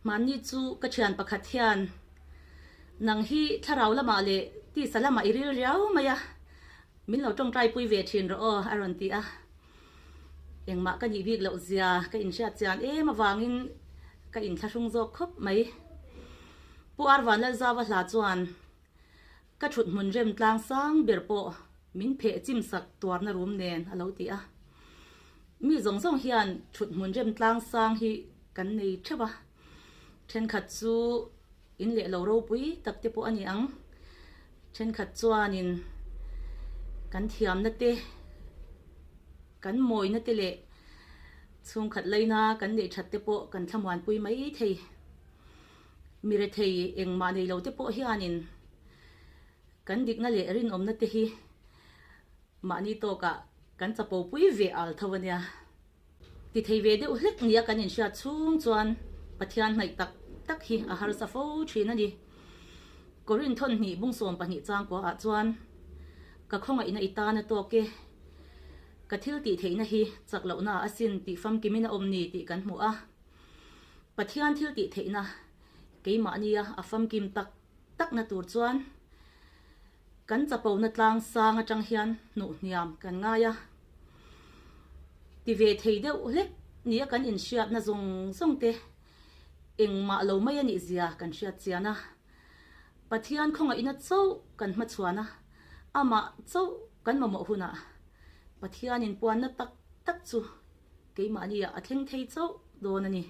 Hmanni chu ka thian pakhat hian, Nang hi thlarau lamah leh tisa lamah i ril riau mai a, min lo tawngtai pui ve thin rawh aw, a rawn ti a. Engmah ka nih bik loh zia ka inhriat chian em avangin ka inthlahrung zawk khawp mai. Pu Arvan Lalzava hla chuan Ka thut hmun rem tlang sang ber pawh min pheh chim sak tuarna rum nen a lo ti a. Mi zawng zawng hian thut hmun rem tlang sang hi kan nei theuh a, thenkhat chu in leh lo ropui tak te pawh a ni ang. Thenkhat chuanin kan thiamna te, kan mawina te leh chhungkhat laina kan neih that te pawh kan thlamuanpui mai thei. Mi rethei engmah nei lo te pawh hianin kan dikna leh rinawmna te hi mahni tawkah kan chapo pui ve al tho a nia. Ti thei ve deuh hlek nia kan inhriat chhung chuan Pathian hnaih tak tak hi a harsa fo thin a ni. Korin thawn hnih bung 12 changkua ah chuan ka khawngaihna i tan a tawk e, ka thil tih theihna hi chak lohna ah asin tih famkimin a awm ni tih kan hmu a. Pathian thil tih theihna keimahnia a famkim tak takna tur chuan kan chapona tlang sang atang hian hnuh hniam kan ngai a. Ti ve thei deuh hlek nia kan inhriatna zawng zawng te engmah lo mai a nih zia kan hriat chian a. Pathian khawngaihna chauh kan hmachhuan a, amah chauh kan mamawh hunah Pathian inpuanna tak tak chu keimahnia a thleng thei chauh dawn a ni.